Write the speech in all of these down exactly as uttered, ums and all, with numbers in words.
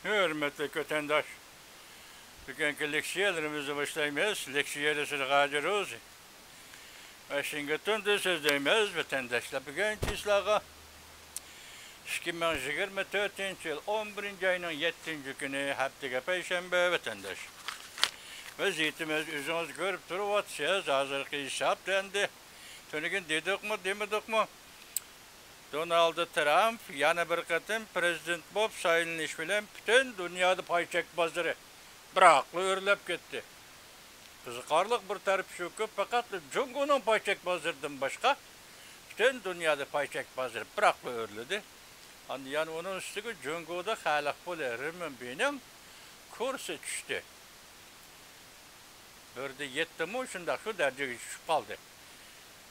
ھۆرمەتلىك ۋەتەنداش، بۈگۈنكى لېكسىيەلىرىمىزنى باشلايمىز. لېكسىيەدە سىز غاجىروز ۋاشىنگتوندىن سۆزلەيمىز. ۋەتەنداشلار، بۈگۈن چىسلاغا ئىككى مىڭ يىگىرمە تۆتىنچى يىل ئون بىرىنچى ئاينىڭ يەتتىنچى كۈنى، ھەپتىگە پەيشەنبە، ۋەتەنداش. ۋەزىيىتىمىز ئۆزىڭىز كۆرۈپ تۇرۇۋاتىسىز، ھازىرقى ھېساب ئەمدى. تۈنۈگۈن دېدۇقمۇ، دېمىدۇقمۇ؟ دونالد ترامپ يەنە بىر قېتىم پرېزىدېنت بولۇپ سايلىنىش بىلەن پۈتۈن دۇنيادا پاي چەك بازىرى بىراقلا ئۆرلەپ كەتتى. قىزىقارلىق بىر تەرىپى شۇكى، پەقەت جۇڭگونىڭ پاي چەك بازىرىدىن باشقا پۈتۈن دۇنيادا پاي چەك بازىرى بىراقلا ئۆرلىدى. ئاندىن يەنە ئۇنىڭ ئۈستىگە جۇڭگودا خەلق پۇلى رېنمىنبىنىڭ كۇرسى چۈشتى. بىردە يەتتىمۇ شۇنداق شۇ دەرىجىگە چۈشۈپ قالدى.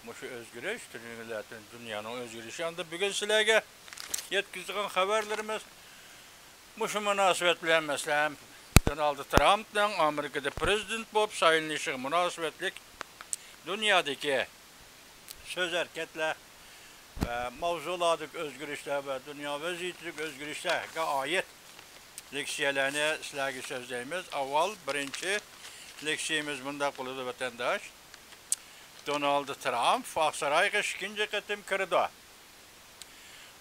مۇشۇ ئۆزگىرىش، تۈنۈگۈنلەردىن دۇنيانىڭ ئۆزگىرىشى. ئاندىن بۈگۈن سىلەرگە يەتكۈزىدىغان خەۋەرلىرىمىز مۇشۇ مۇناسىۋەت بىلەن، مەسىلەن، دونالد ترامپنىڭ ئامېرىكىدا پرېزىدېنت بولۇپ سايلىنىشىغا مۇناسىۋەتلىك دۇنيادىكى سۆز ھەرىكەتلەر ۋە ماۋزۇلاردىكى ئۆزگىرىشلەر ۋە دۇنيا ۋەزىيىتىدىكى ئۆزگىرىشلەرگە ئائىت لېكسىيەلەرنى سىلەرگە سۆزلەيمىز. ئاۋۋال بىرىنچى لېكسىيىمىز مۇنداق بولىدۇ، ۋەتەنداش. دونالد ترامپ ئاقسارايغا ئىككىنچى قېتىم كىرىدۇ.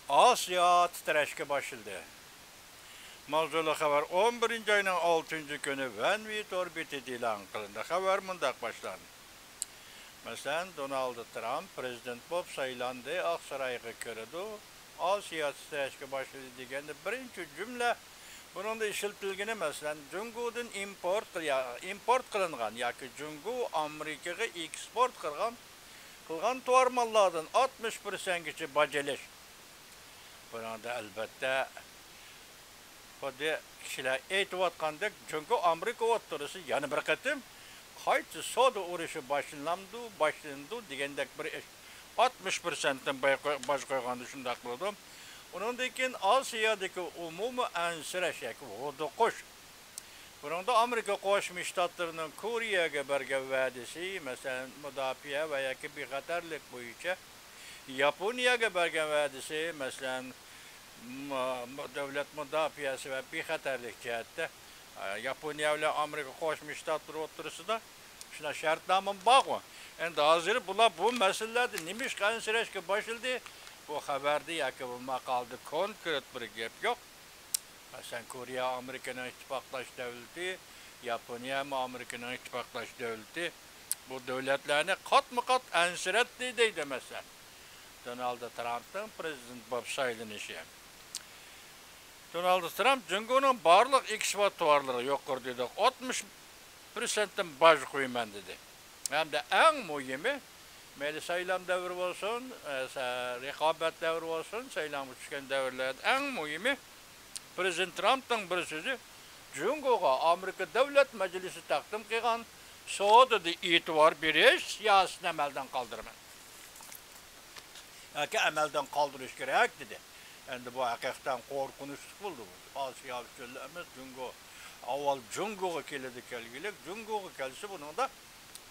ئاسىيا تىترەشكە باشلىدى. ماۋزۇلۇق خەۋەر ئون بىرىنچى ئاينىڭ ئالتىنچى كۈنى ۋەنۋى تور بېتىدە ئېلان قىلىندى. خەۋەر مۇنداق باشلاندى. مەسىلەن، دونالد ترامپ پرېزىدېنت بولۇپ سايلاندى، ئاقسارايغا كىرىدۇ، ئاسىيا تىترەشكە باشلىدى دېگەندە بىرىنچى جۈملە بۇنىڭدا ئىشلىتىلگىنى، مەسىلەن، جۇڭگودىن ئىمپورت قىل-، يا-، ئىمپورت قىلىنغان ياكى جۇڭگو ئامېرىكىغا ئېكسپورت قىلغان، قىلغان تاۋار ماللاردىن ئاتمىش پىرسەنتكىچە باج ئېلىش. بۇنىڭدا، ئەلۋەتتە، خۇددى كىشىلەر ئېيتىۋاتقاندەك، جۇڭگو ئامېرىكا ئوتتۇرىسىدا يەنە بىر قېتىم قايتا سودا ئۇرۇشى باشلىنامدۇ، باشلىنىدۇ دېگەندەك بىر ئىش. ئاتمىش پىرسەنتتىن باي-، باج قويغاندا شۇنداق بولىدۇ. ئۇنىڭدىن كېيىن ئاسىيادىكى ئومۇمىي ئەنسىرەش ياكى ھودۇقۇش. بۇنىڭدا ئامېرىكا قوشما شتاتلىرىنىڭ كورېيەگە بەرگەن ۋەدىسى، مەسىلەن، مۇداپىئە ۋە ياكى بىخەتەرلىك بويىچە ياپونىيەگە بەرگەن ۋەدىسى، مەسىلەن، م-، م-، دۆلەت مۇداپىئەسى ۋە بىخەتەرلىك جەھەتتە، ئە، ياپونىيە بىلەن ئامېرىكا قوشما شتاتلىرى ئوتتۇرىسىدا شۇنداق شەرتنامە بارغۇ. ئەمدى ھازىر بۇلار بۇ مەسىلىلەردە نېمىشقا ئەنسىرەشكە باشلىدى؟ بۇ خەۋەردە ياكى بۇ ماقالىدە كونكرېت بىر گەپ يوق. مەسىلەن، كورېيە ئامېرىكىنىڭ ئىتتىپاقداش دۆلىتى، ياپونىيەمۇ ئامېرىكىنىڭ ئىتتىپاقداش دۆلىتى. بۇ دۆلەتلەرنى قاتمۇ قات ئەنسىرەتتى دەيدۇ، مەسىلەن، دونالد ترامپنىڭ پرېزىدېنت بولۇپ سايلىنىشى. دونالد ترامپ جۇڭگونىڭ بارلىق ئېكسپورت تاۋارلىرىغا يۇقىرى دېدۇق، ئاتمىش پىرسەنتتىن باج قويىمەن دېدى. ھەمدە ئەڭ مۇھىمى، مەيلى سايلام دەۋرى بولسۇن، ئە، سە-، رىقابەت دەۋرى بولسۇن، سايلامغا چۈشكەن دەۋرلەردە ئەڭ مۇھىمى، پرېزىدېنت ترامپنىڭ بىر سۆزى، جۇڭگوغا ئامېرىكا دۆلەت مەجلىسى تەقدىم قىلغان سودىدا ئېتىبار بېرىش سىياسىتىنى ئەمەلدىن قالدۇرىمەن ياكى ئەمەلدىن قالدۇرۇش كېرەك، دېدى. ئەمدى بۇ ھەقىقەتەن قورقۇنچلۇق بولدى. بۇ ئاسىيا ئۈچۈنلا ئەمەس، جۇڭگو. ئاۋۋال جۇڭگوغا كېلىدۇ كەلگۈلۈك، جۇڭگوغا كەلسە بۇنىڭدا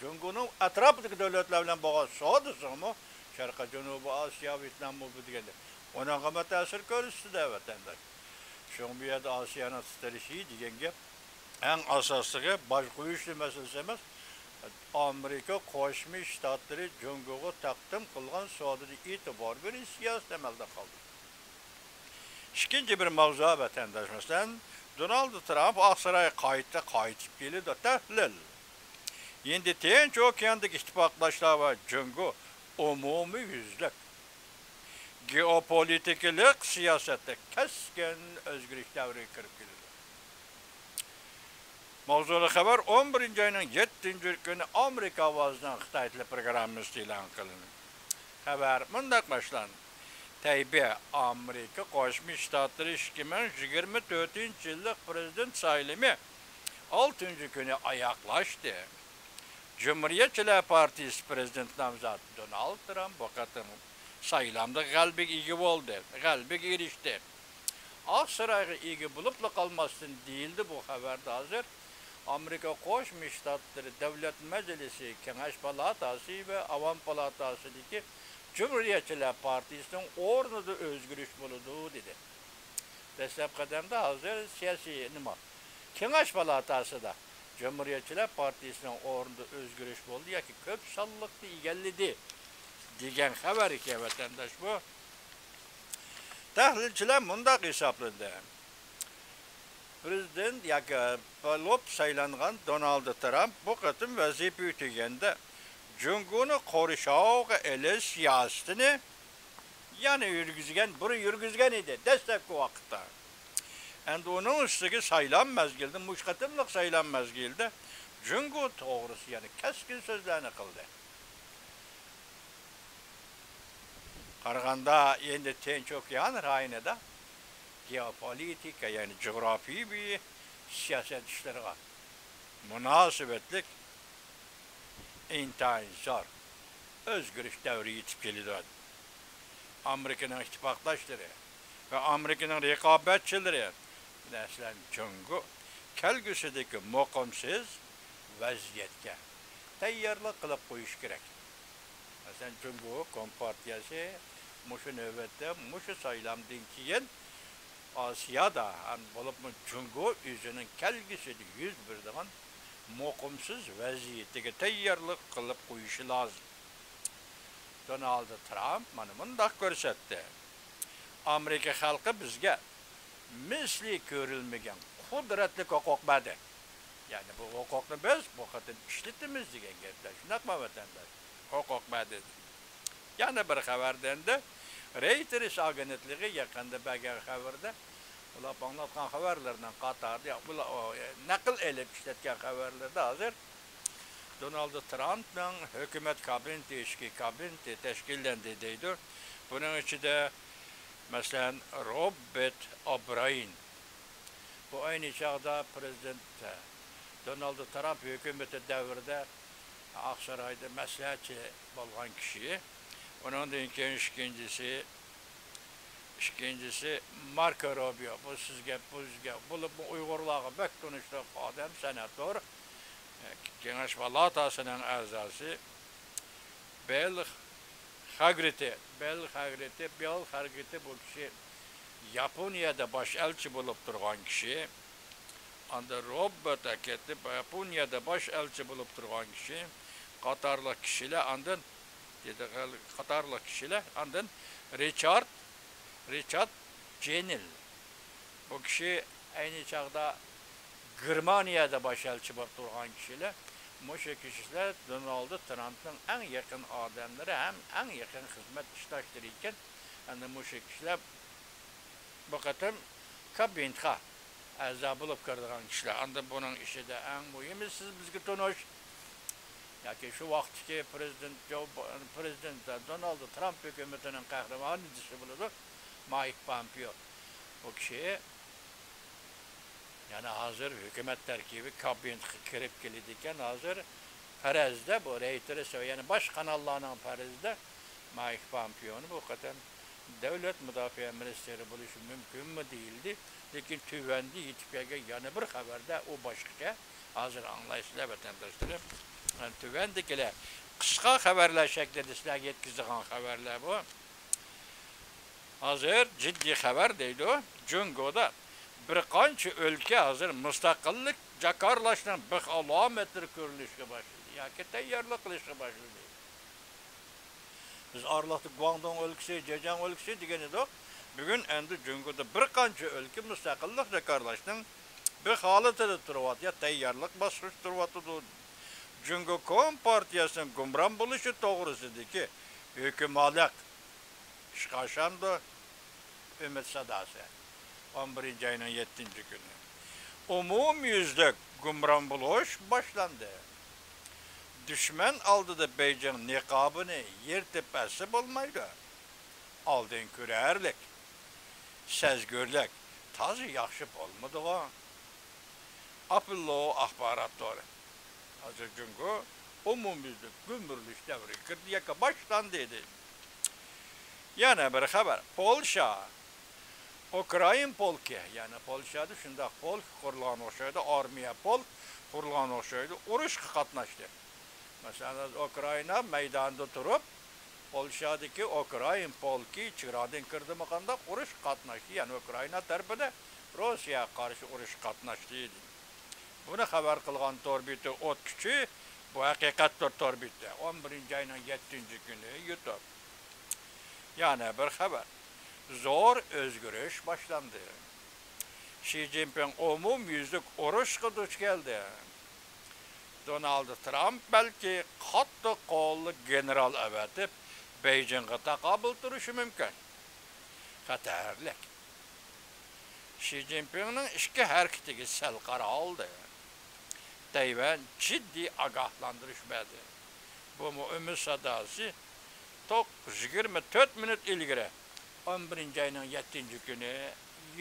جۇڭگونىڭ ئەتراپىدىكى دۆلەتلەر بىلەن بولغان سودىسىغىمۇ، شەرقىي جەنۇبىي ئاسىيا، ۋيېتناممۇ بۇ دېگەندەك، ئۇنىڭغىمۇ تەسىر كۆرسىتىدۇ، ۋەتەنداش. شۇڭا بۇ يەردە ئاسىيانىڭ تىترىشى دېگەن گەپ ئەڭ ئاساسلىقى باج قويۇش مەسىلىسى ئەمەس، ئامېرىكا قوشما شتاتلىرى جۇڭگوغا تەقدىم قىلغان سودىدا ئېتىبار بېرىش سىياسىتى ئەمەلدىن قالدى. ئىككىنچى بىر ماۋزۇ، ۋەتەنداش، مەسىلەن، دونالد ترامپ ئاقسارايغا قايتا قايتىپ كېلىدۇ. تەھلىل. ھىندى تىنچ ئوكياندىكى ئىتتىپاقداشلار ۋە جۇڭگو ئومۇميۈزلۈك گېئوپولىتىكىلىق سىياسەتتە كەسكىن ئۆزگىرىش دەۋرىگە كىرىپ كېلىدۇ. ماۋزۇلۇق خەۋەر ئون بىرىنچى ئاينىڭ يەتتىنچى كۈنى ئامېرىكا ئاۋازىنىڭ خىتاي تىلى پروگراممىسىدا ئېلان قىلىندى. خەۋەر مۇنداق باشلاندى. تەيبېي، ئامېرىكا قوشما شتاتلىرى ئىككى مىڭ يىگىرمە تۆتىنچى يىللىق پرېزىدېنت سايلىمى ئالتىنچى كۈنى ئاياغلاشتى. جۇمھۇرىيەتچىلەر پارتىيىسى پرېزىدېنت نامزاتى دونالد ترامپ بۇ قېتىم سايلامدا غەلىبىگە ئىگە بولدى، غەلىبىگە ئېرىشتى. ئاقسارايغا ئىگە بولۇپلا قالماستىن، دېيىلدى بۇ خەۋەردە ھازىر. ئامېرىكا قوشما شتاتلىرى دۆلەت مەجلىسى، كېڭەش پالاتاسى ۋە ئاۋام پالاتاسىدىكى جۇمھۇرىيەتچىلەر پارتىيىسىنىڭ ئورنىدا ئۆزگىرىش بولىدۇ، دېدى. دەسلەپكى قەدەمدە ھازىر سىياسىي نېمە، كېڭەش پالاتاسىدا جۇمھۇرىيەتچىلەر پارتىيىسىنىڭ ئورنىدا ئۆزگىرىش بولدى ياكى كۆپ سانلىقنى ئىگىلىدى دېگەن خەۋەر ئىكەن، ۋەتەنداش. بۇ تەھلىلچىلەر مۇنداق ھېسابلىدى. پىرېزىدېنت ياكى بولۇپ سايلانغان دونالد ترامپ بۇ قېتىم ۋەزىپە ئۆتىگەندە جۇڭگونى قورشاۋغا ئېلىش سىياسىتىنى يەنە يۈرگۈزگەن، بۇرۇن يۈرگۈزگەن ئىدى دەسلەپكى ۋاقىتتا. ئەمدى ئۇنىڭ ئۈستىگە سايلام مەزگىلىدە، مۇشۇ قېتىملىق سايلام مەزگىلىدە جۇڭگو توغرىسىدا يەنە كەسكىن سۆزلەرنى قىلدى. قارىغاندا، ئەمدى تىنچ ئوكيان رايونىدا گېئوپولىتىكا، يەنى جۇغراپىيەۋى سىياسەت ئىشلىرىغا مۇناسىۋەتلىك ئىنتايىن زور ئۆزگىرىش دەۋرى يېتىپ كېلىدۇ. ئامېرىكىنىڭ ئىتتىپاقداشلىرى ۋە ئامېرىكىنىڭ رىقابەتچىلىرى، مەسىلەن، جۇڭگو كەلگۈسىدىكى مۇقىمسىز ۋەزىيەتكە تەييارلىق قىلىپ قويۇشى كېرەك. مەسىلەن، جۇڭگو كومپارتىيەسى مۇشۇ نۆۋەتتە، مۇشۇ سايلامدىن كېيىن ئاسىيادا، ھەم بولۇپمۇ جۇڭگو ئۆزىنىڭ كەلگۈسىدە يۈز بېرىدىغان مۇقىمسىز ۋەزىيىتىگە تەييارلىق قىلىپ قويۇشى لازىم. دونالد ترامپ مانا مۇنداق كۆرسەتتى. ئامېرىكا خەلقى بىزگە مىسلى كۆرۈلمىگەن قۇدرەتلىك ھوقۇق بەردى. يەنى بۇ ھوقۇقنى بىز بۇ قېتىم ئىشلىتىمىز دېگەن گەپلەر. شۇنداقمۇ، ۋەتەنداش؟ ھوقۇق بەردى. يەنە بىر خەۋەردە ئەمدى، رەيتېرس ئاگېنتلىقى يېقىندا بەرگەن خەۋىرىدە، ئۇلار ئاڭلاتقان خەۋەرلەرنىڭ قاتارىدا، يا، ئۇلار، ئۇ، نەقىل ئېلىپ ئىشلەتكەن خەۋەرلىرىدە ھازىر دونالد ترامپنىڭ ھۆكۈمەت كابىنېتى، ئىچكى كابىنېتى تەشكىللەندى دەيدۇ. بۇنىڭ ئىچىدە، مەسىلەن، روبېرت ئوبرايېن، بۇ ئەينى چاغدا پىرېزىدېنت دونالد ترامپ ھۆكۈمىتى دەۋرىدە ئاقسارايدا مەسلىھەتچى بولغان كىشى. ئۇنىڭدىن كېيىن ئىككىنچىسى، ئىككىنچىسى ماركو روبىيو. بۇ سىزگە، بۇ سىزگە، بولۇپمۇ ئۇيغۇرلارغا بەك تونۇشلۇق ئادەم، سېناتور، كېڭەش پالاتاسىنىڭ ئەزاسى. بېل خاگرىتى، بېل خاگرىتى، بېل خاگرىتى بۇ كىشى ياپونىيەدە باش ئەلچى بولۇپ تۇرغان كىشى. ئاندىن روبېرت ئەكەتتى، ياپونىيەدە باش ئەلچى بولۇپ تۇرغان كىشى قاتارلىق كىشىلەر، ئاندىن، دېدى، قاتارلىق كىشىلەر، ئاندىن رىچارد، رىچارد جېنىل. بۇ كىشى ئەينى چاغدا گېرمانىيەدە باش ئەلچى بولۇپ تۇرغان كىشىلەر. مۇشۇ كىشىلەر دونالد ترامپنىڭ ئەڭ يېقىن ئادەملىرى ھەم ئەڭ يېقىن خىزمەت ئىشداشلىرى ئىكەن. ئەنە مۇشۇ كىشىلەر بۇ قېتىم كابىنېتقا ئەزا بولۇپ كىرىدىغان كىشىلەر. ئاندىن بۇنىڭ ئىچىدە ئەڭ مۇھىمى سىز بىزگە تونۇش، ياكى شۇ ۋاقىتتىكى پىرېزىدېنت جو، پىرېزىدېنت دونالد ترامپ ھۆكۈمىتىنىڭ قەھرىمانى دېسە بولىدۇ، مايك پامپېئو. بۇ كىشى يەنە ھازىر ھۆكۈمەت تەركىبى، كابىنېتقا كىرىپ كېلىدىكەن. ھازىر پەرەزدە، بۇ رەيتېرس ۋە يەنە باشقا قاناللارنىڭ پەرىزىدە مايك پامپېئونى بۇ قېتىم دۆلەت مۇداپىئە مىنىستىرى بولۇشى مۇمكىنمۇ دېيىلدى. لېكىن تۆۋەندە يېتىپ كەلگەن يەنە بىر خەۋەردە ئۇ باشقىچە. ھازىر ئاڭلايسىلەر، ۋەتەنداشلىرىم. تۆۋەندىكىلەر قىسقا خەۋەرلەر شەكلىدە سىلەرگە يەتكۈزىدىغان خەۋەرلەر بۇ. ھازىر جىددىي خەۋەر دەيدۇ. جۇڭگودا بىر قانچە ئۆلكە ھازىر مۇستەقىللىق جاكارلاشنىڭ بىخ ئالامەتلىرى كۆرۈلۈشكە باشلىدى ياكى تەييارلىق قىلىشقا باشلىدى. بىز ئارىلىقتا گۇاڭدۇڭ ئۆلكىسى، جېجياڭ ئۆلكىسى دېگەن ئىدۇق. بۈگۈن ئەمدى جۇڭگودا بىر قانچە ئۆلكە مۇستەقىللىق جاكارلاشنىڭ بىخ ھالىتىدە تۇرۇۋاتىدۇ، يا تەييارلىق باسقۇچىدا تۇرۇۋاتىدۇ. جۇڭگو كومپارتىيەسىنىڭ گۇمران بولۇشى توغرىسىدىكى ھۆكۈمالىق ئىشقا ئاشامدۇ؟ ئۈمىد ساداسى. ئون بىرىنچى ئاينىڭ يەتتىنچى كۈنى. ئومۇميۈزلۈك گۇمران بولۇش باشلاندى. دۈشمەن ئالدىدا بېيجىڭ نىقابىنى يىرتىپ ئەتسە بولمايدۇ. ئالدىن كۆرەرلىك، سەزگۈرلۈك تازا ياخشى بولمىدىغۇ. ئاپوللو ئاخبارات تورى. ھازىر جۇڭگو ئومۇميۈزلۈك گۈمۈرۈلۈش دەۋرىگە كىردى ياكى باشلاندى دەيدۇ. يەنە بىر خەۋەر. پولشا ئۇكرائىن پولكى، يەنى پولشادا شۇنداق پولك قۇرۇلغان ئوخشايدۇ، ئارمىيە پولك قۇرۇلغان ئوخشايدۇ، ئۇرۇشقا قاتناشتى. مەسىلەن، ھازىر ئۇكرائىنا مەيداندا تۇرۇپ، پولشادىكى ئۇكرائىن پولكى چېگرادىن كىردىمۇ قانداق ئۇرۇش قاتناشتى، يەنى ئۇكرائىنا تەرىپىدە روسىيەگە قارشى ئۇرۇش قاتناشتى. بۇنى خەۋەر قىلغان تور بېتى ئوت كۈچى، بۇ ھەقىقەتتۇر تور بېتى، ئون بىرىنچى ئاينىڭ يەتتىنچى كۈنى يۇتۇپ. يەنە بىر خەۋەر. زور ئۆزگىرىش باشلاندى. شى جىنپىڭ ئومۇميۈزلۈك ئۇرۇشقا دۇچ كەلدى. دونالد ترامپ بەلكى قاتتىق قوللۇق گېنېرال ئەۋەتىپ، بېيجىڭغا تاقابىل تۇرۇشى مۇمكىن. خەتەرلىك. شى جىنپىڭنىڭ ئىچكى ھەرىكىتىگە سەل قارالدى. تەيۋەن جىددىي ئاگاھلاندۇرۇش بەردى. بۇمۇ ئۈمىد ساداسى توق-، يىگىرمە تۆت مىنۇت ئىلگىرى، ئون بىرىنچى ئاينىڭ يەتتىنچى كۈنى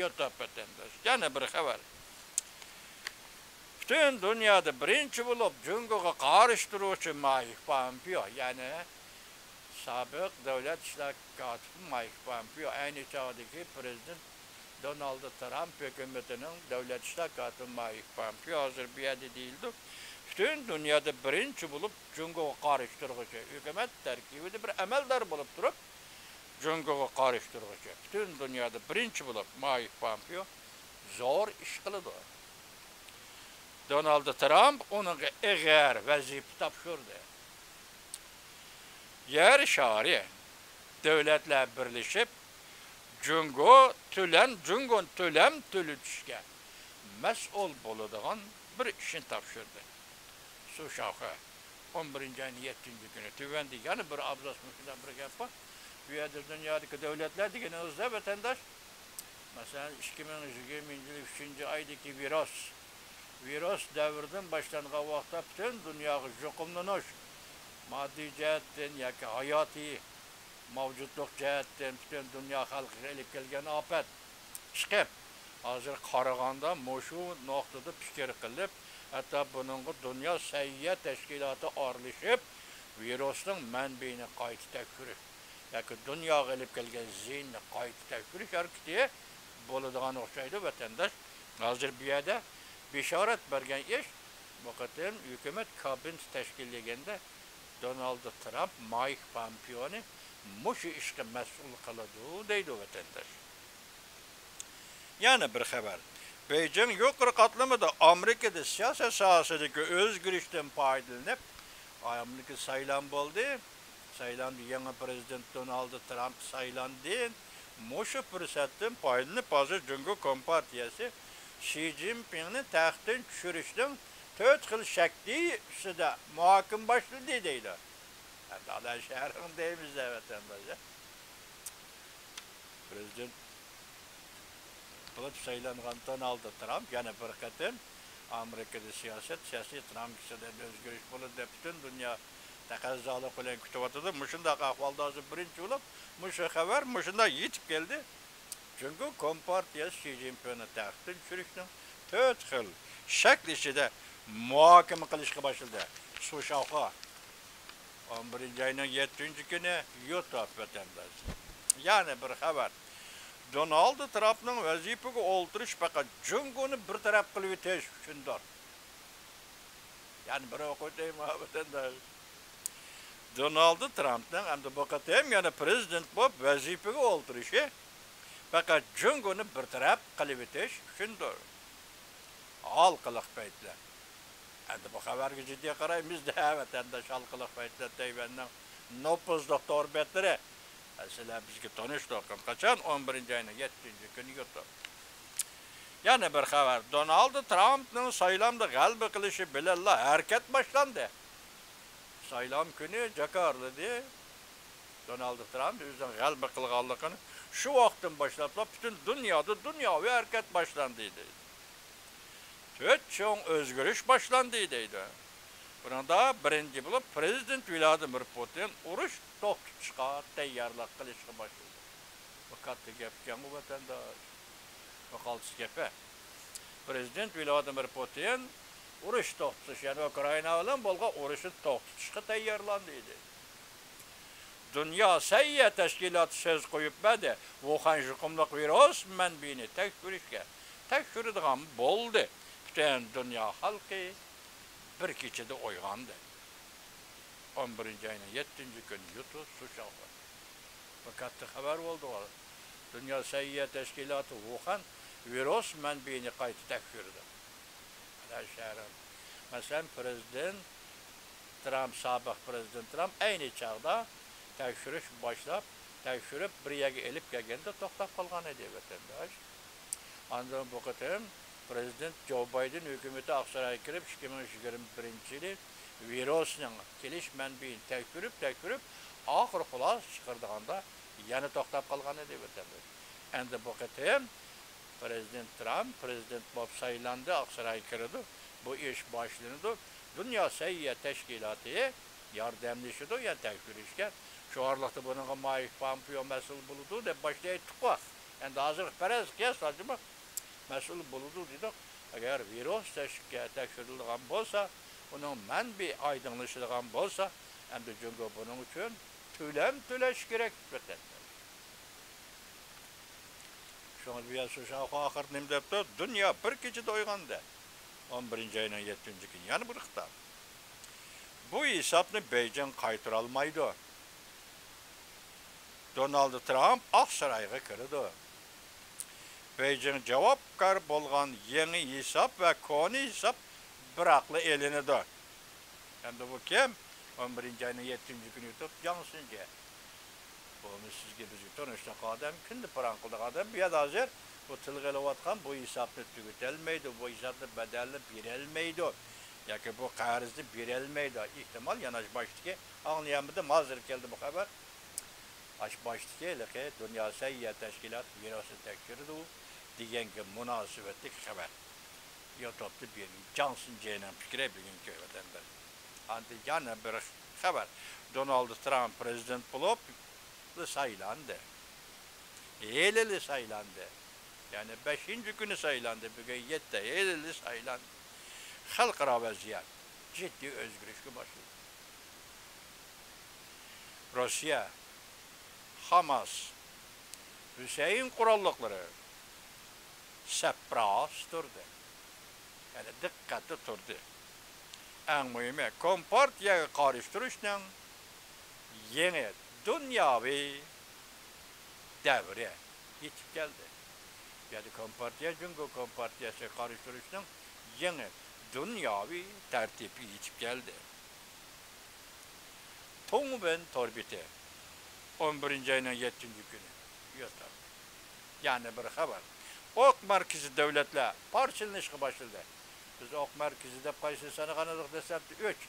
يۇتۇپ ئۆتەمدۇ. يەنە بىر خەۋەر. پۈتۈن دۇنيادا بىرىنچى بولۇپ جۇڭگوغا قارشى تۇرغۇچى مايك پامپېئو، يەنى سابىق دۆلەت ئىشلار كاتىپى مايك پامپېئو، ئەينى چاغدىكى پىرېزىدېنت دونالد ترامپ ھۆكۈمىتىنىڭ دۆلەت ئىشلار كاتىپى مايك پامپېئو ھازىر بۇ يەردە دېيىلىدۇ. پۈتۈن دۇنيادا بىرىنچى بولۇپ جۇڭگوغا قارشى تۇرغۇچى، ھۆكۈمەت تەركىبىدە بىر ئەمەلدار بولۇپ تۇرۇپ، جۇڭگوغا قارشى تۇرغۇچى، پۈتۈن دۇنيادا بىرىنچى بولۇپ مايك پامپېئو زور ئىش قىلىدۇ. دونالد ترامپ ئۇنىڭغا ئېغىر ۋەزىپە تاپشۇردى. يەر شارى دۆلەتلەر بىرلىشىپ جۇڭگو تۆلەم، جۇڭگو تۆلەم تۆلىتىشكە مەسئۇل بولىدىغان بىر ئىشنى تاپشۇردى. سۇ شاۋخې، ئون بىرىنچى ئاينىڭ يەتتىنچى كۈنى. تۆۋەندە يەنە بىر ئابزاس مۇشۇنداق بىر گەپ بار. بۇ يەردە دۇنيادىكى دۆلەتلەر دېگىنىڭىزدە، ۋەتەنداش، مەسىلەن، ئىككى مىڭ يىگىرمىنچى يىل ئۈچىنچى ئايدىكى ۋىرۇس، ۋىرۇس دەۋرىدىن باشلانغان ۋاقىتتا پۈتۈن دۇنياغا يۇقۇملىنىش، ماددىي جەھەتتىن ياكى ھاياتىي مەۋجۇتلۇق جەھەتتىن پۈتۈن دۇنيا خەلقىگە ئېلىپ كەلگەن ئاپەت چىقىپ، ھازىر قارىغاندا مۇشۇ نۇقتىدا پىكىر قىلىپ، ھەتتا بۇنىڭغا دۇنيا سەھىيە تەشكىلاتى ئارىلىشىپ، ۋىرۇسنىڭ مەنبىيىنى قايتا تەكشۈرۈش ياكى دۇنياغا ئېلىپ كەلگەن زىيىننى قايتا تەكشۈرۈش ھەرىكىتى بولىدىغان ئوخشايدۇ، ۋەتەنداش. ھازىر بۇ يەردە بېشارەت بەرگەن ئىش، بۇ قېتىم ھۆكۈمەت كابىنېتى تەشكىللىگەندە دونالد ترامپ مايك پامپېئونى مۇشۇ ئىشقا مەسئۇل قىلىدۇ دەيدۇ، ۋەتەنداش. يەنە بىر خەۋەر. بېيجىڭ يۇقىرى قاتلىمىدا ئامېرىكىدا سىياسەت ساھەسىدىكى ئۆزگىرىشتىن پايدىلىنىپ، ئامېرىكا سايلام بولدى. سايلامدا يېڭى پىرېزىدېنت دونالد ترامپ سايلاندى. مۇشۇ پۇرسەتتىن پايدىلىنىپ، ھازىر جۇڭگو كومپارتىيەسى شى جىنپىڭنى تەختتىن چۈشۈرۈشنىڭ تۆت خىل شەكلى ئۈستىدە مۇھاكىمە باشلىدى دەيدۇ. ئەمدى ئانا شەھىرىڭ دەيمىز ۋەتەنداش. پىرېزىدېنت بولۇپ سايلانغان دونالد ترامپ يەنە بىر قېتىم ئامېرىكىدا سىياسەت، سىياسىي تىرامكىسىدا ئۆزگىرىش بولىدۇ دەپ پۈتۈن دۇنيا تەقەززالىق بىلەن كۈتۈۋاتىدۇ. مۇشۇنداق ئەھۋالدا ھازىر بىرىنچى بولۇپ مۇشۇ خەۋەر مۇشۇنداق يېتىپ كەلدى. جۇڭگو كومپارتىيەسى شى جىنپىڭنى تەختتىن چۈشۈرۈشنىڭ تۆت خىل شەكلى ئىچىدە مۇھاكىمە قىلىشقا باشلىدى. سۇ شاۋخې. ئون بىرىنچى ئاينىڭ يەتتىنچى كۈنى يۇتۇپ ۋەتەنداش. يەنە بىر خەۋەر. دونالد ترامپنىڭ ۋەزىپىگە ئولتۇرۇشى پەقەت جۇڭگونى بىر تەرەپ قىلىۋېتىش ئۈچۈندۇر. يەنە بىر ئوقۇۋېتەيمۇ، ۋەتەنداش؟ دونالد ترامپنىڭ ئەمدى بۇ قېتىم يەنە پىرېزىدېنت بولۇپ ۋەزىپىگە ئولتۇرۇشى پەقەت جۇڭگونى بىر تەرەپ قىلىۋېتىش ئۈچۈندۇر. ھالقىلىق پەيتلەر. ئەمدى بۇ خەۋەرگە جىددىي قارايمىز-دە، ۋەتەنداش، ھالقىلىق پەيتلەر تەيۋەننىڭ نوپۇزلۇق تور بەتلىرى. سىلەر بىزگە تونۇشلۇق. قاچان؟ ئون بىرىنچى ئاينىڭ يەتتىنچى كۈنى يۇتۇپ. يەنە بىر خەۋەر. دونالد ترامپنىڭ سايلامدا غەلىبە قىلىشى بىلەنلا ھەرىكەت باشلاندى. سايلام كۈنى جاكارلىدى. دونالد ترامپ ئۆزىنىڭ غەلىبە قىلغانلىقىنى شۇ ۋاقىتتىن باشلاپلا پۈتۈن دۇنيادا دۇنياۋى ھەرىكەت باشلاندى دەيدۇ. تۆت چوڭ ئۆزگىرىش باشلاندى دەيدۇ. بۇنىڭدا بىرىنچى بولۇپ پىرېزىدېنت ۋلادىمىر پۇتىن ئۇرۇش توختىتىشقا تەييارلىق قىلىشقا باشلىدى. بۇ كاتتا گەپكەنغۇ، ۋەتەنداش. بۇ قالتىس گەپ-ە. پىرېزىدېنت ۋلادىمىر پۇتىن ئۇرۇش توختىتىش، يەنى ئۇكرائىنا بىلەن بولغان ئۇرۇشنى توختىتىشقا تەييارلاندى دەيدۇ. دۇنيا سەھىيە تەشكىلاتى سۆز قويۇپ بەردى، ۋۇخەن يۇقۇملۇق ۋىرۇس مەنبىيىنى تەكشۈرۈشكە، تەكشۈرىدىغان بولدى. پۈتۈن دۇنيا خەلقى بىر كېچىدە ئويغاندى. ئون بىرىنچى ئاينىڭ يەتتىنچى كۈنى يۇتۇپ سۇشاۋخۇا. بۇ كاتتا خەۋەر بولدى. دۇنيا سەھىيە تەشكىلاتى ۋۇخەن ۋىرۇس مەنبىيىنى قايتا تەكشۈردى. مەسىلەن، پىرېزىدېنت ترامپ، سابىق پىرېزىدېنت ترامپ ئەينى چاغدا تەكشۈرۈش باشلاپ، تەكشۈرۈپ، بىر يەرگە ئېلىپ كەلگەندە توختاپ قالغان ئىدى، ۋەتەنداش. ئاندىن بۇ قېتىم پىرېزىدېنت جو بايدېن ھۆكۈمىتى ئاقسارايغا كىرىپ، ئىككى مىڭ يىگىرمە بىرىنچى يىلى ۋىرۇسنىڭ كېلىش مەنبىيىنى تەكشۈرۈپ، تەكشۈرۈپ، ئاخىرى خۇلاسە چىقىرىدىغاندا يەنە توختاپ قالغان ئىدى، ۋەتەنداش. ئەمدى بۇ قېتىم پىرېزىدېنت ترامپ پىرېزىدېنت بولۇپ سايلاندى، ئاقسارايغا كىرىدۇ. بۇ ئىش باشلىنىدۇ. دۇنيا سەھىيە تەشكىلاتى ياردەملىشىدۇ، يەنى تەكشۈرۈشكە. شۇ ئارىلىقتا بۇنىڭغا مايك پامپېئو مەسئۇل بولىدۇ دەپ باشتا ئېيتتۇققۇ. ئەمدى ھازىرقى پەرەز قىياس ئاچىمۇ مەسئۇل بولىدۇ دېدۇق. ئەگەر ۋىرۇس تەكشۈرگە-، تەكشۈرۈلىدىغان بولسا، ئۇنىڭ مەنبىئى ئايدىڭلىشىدىغان بولسا، ئەمدى جۇڭگو بۇنىڭ ئۈچۈن تۆلەم تۆلەش كېرەك، ۋەتەنداش. شۇڭا بۇ يەر شۇ ئاخىرىدا نېمە دەپتۇ؟ دۇنيا بىر كېچىدە ئويغاندى. ئون بىرىنچى ئاينىڭ يەتتىنچى كۈنى يەنە بىر خىتاب. بۇ ھېسابنى بېيجىڭ قايتۇرالمايدۇ. دونالد ترامپ ئاقسارايغا كىرىدۇ. بېيجىڭ جاۋابكار بولغان يېڭى ھېساب ۋە كونا ھېساب بىراقلا ئېلىنىدۇ. ئەمدى بۇ كىم؟ ئون بىرىنچى ئاينىڭ يەتتىنچى كۈنى يۇتۇپ جاڭ سىنجې. بۇمۇ سىزگە، بىزگە تونۇشلۇق ئادەم، كۈندە پاراڭ قىلىدىغان ئادەم. بۇ يەردە ھازىر بۇ تىلغا ئېلىۋاتقان بۇ ھېسابنى تۈگىتەلمەيدۇ، بۇ ھېسابنى بەدەلىنى بېرەلمەيدۇ ياكى بۇ قەرزنى بېرەلمەيدۇ. ئېھتىمال يەنە ئاشۇ باشتىكى، ئاڭلىيالمىدىم، ھازىر كەلدى بۇ خەۋەر. ئاشۇ باشتىكى ھېلىقى دۇنيا سەھىيە تەشكىلاتى ۋىرۇسنى تەكشۈرىدۇ دېگەنگە مۇناسىۋەتلىك خەۋەر. يۇتۇبتا بىر جاڭ سىنجېنىڭ پىكرى بۈگۈنكى ۋەتەندە. ئاندىن يەنە بىر خەۋەر. دونالد ترامپ پىرېزىدېنت بولۇپ سايلاندى. ھېلىلا سايلاندى. يەنى بەشىنچى كۈنى سايلاندى. بۈگۈن يەتتە. ھېلىلا سايلاندى. خەلقئارا ۋەزىيەت جىددىي ئۆزگىرىشكە باشلىدى. روسىيە، خاماس، ھۈسەيىن قوراللىقلىرى سەپراس تۇردى. يەنى دىققەتتە تۇردى. ئەڭ مۇھىمى، كومپارتىيەگە قارشى تۇرۇشنىڭ يېڭى دۇنياۋى دەۋرى يېتىپ كەلدى. بۇ يەردە كومپارتىيە، جۇڭگو كومپارتىيەسىگە قارشى تۇرۇشنىڭ يېڭى دۇنياۋى تەرتىپى يېتىپ كەلدى. تۇڭۋېن تور بېتى، ئون بىرىنچى ئاينىڭ يەتتىنچى كۈنى، يوتار. يەنە بىر خەۋەر. ئوق مەركىزى دۆلەتلەر پارچىلىنىشقا باشلىدى. بىز ئوق مەركىزى دەپ قايسىنى سانىغان ئىدۇق دەسلەپتە؟ ئۈچ.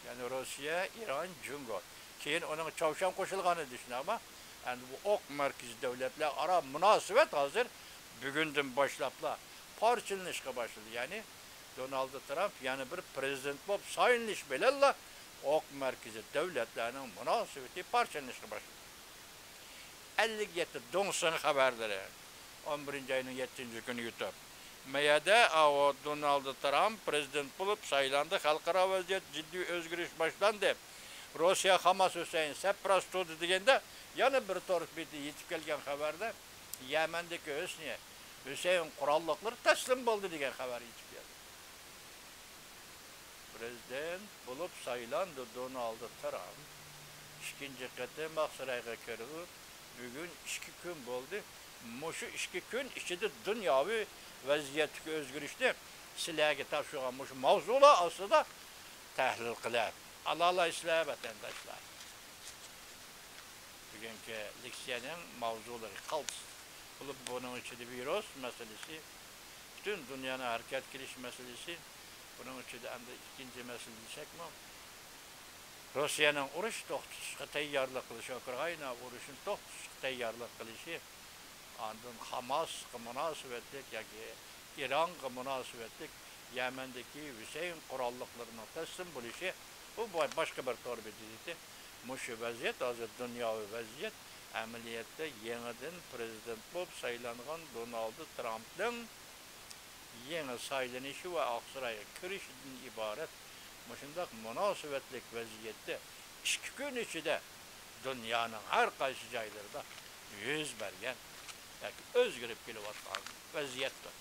يەنى روسىيە، ئىران، جۇڭگو. كېيىن ئۇنىڭغا چاۋشيەن قوشۇلغان ئىدى، شۇنداقمۇ؟ ئەمدى بۇ ئوق مەركىزى دۆلەتلەر ئارا مۇناسىۋەت ھازىر بۈگۈندىن باشلاپلا پارچىلىنىشقا باشلىدى. يەنى دونالد ترامپ يەنە بىر پىرېزىدېنت بولۇپ سايلىنىش بىلەنلا ئوق مەركىزى دۆلەتلەرنىڭ مۇناسىۋىتى پارچىلىنىشقا باشلىدى. ئەللىك يەتتە دۇڭسىڭ خەۋەرلىرى، ئون بىرىنچى ئاينىڭ يەتتىنچى كۈنى يۇتۇپ. مەيەدە ئاۋۇ دونالد ترامپ پىرېزىدېنت بولۇپ سايلاندى، خەلقئارا ۋەزىيەت جىددىي ئۆزگىرىش باشلاندى. روسىيە خاماس ھۈسەيىن سەپراس تۇردى دېگەندە، يەنە بىر تور بېتى يېتىپ كەلگەن خەۋەردە يەمەندىكى ھۆسنى، ھۈسەيىن قوراللىقلىرى تەسلىم بولدى دېگەن خەۋەر يېتىپ كەلدى. پىرېزىدېنت بولۇپ سايلاندى دونالد ترامپ. ئىككىنچى قېتىم ئاقسارايغا كىرىدۇ. بۈگۈن ئىككى كۈن بولدى. مۇشۇ ئىككى كۈن ئىچىدە دۇنياۋى ۋەزىيەتتىكى ئۆزگىرىشنى سىلەرگە تاپشۇرغان مۇشۇ ماۋزۇلار ئاستىدا تەھلىل قىلىپ ئالالايسىلەر، ۋەتەنداشلار. بۈگۈنكى لېكسىيەنىڭ ماۋزۇلىرى قالتىس بولۇپ، بۇنىڭ ئىچىدە ۋىرۇس مەسىلىسى، پۈتۈن دۇنيانىڭ ھەرىكەتكە كېلىش مەسىلىسى، بۇنىڭ ئىچىدە ئەمدى ئىككىنچى مەسىلە دېسەكمۇ، روسىيەنىڭ ئۇرۇش توختىتىشقا تەييارلىق قىلىشى، ئۇكرائىنا ئۇرۇشىنى توختىتىشقا تەييارلىق قىلىشى، ئاندىن خاماسقا مۇناسىۋەتلىك ياكى ئىرانغا مۇناسىۋەتلىك يەمەندىكى ھۈسەيىن قوراللىقلىرىنىڭ تەسلىم بولۇشى، بۇ با-، باشقا بىر تور بېتى. مۇشۇ ۋەزىيەت، ھازىر دۇنياۋى ۋەزىيەت، ئەمەلىيەتتە يېڭىدىن پىرېزىدېنت بولۇپ سايلانغان دونالد ترامپنىڭ يېڭى سايلىنىشى ۋە ئاقسارايغا كىرىشىدىن ئىبارەت مۇشۇنداق مۇناسىۋەتلىك ۋەزىيەتتە ئىككى كۈن ئىچىدە دۇنيانىڭ ھەر قايسى جايلىرىدا يۈز بەرگەن ياكى ئۆزگىرىپ كېلىۋاتقان ۋەزىيەتتۇر.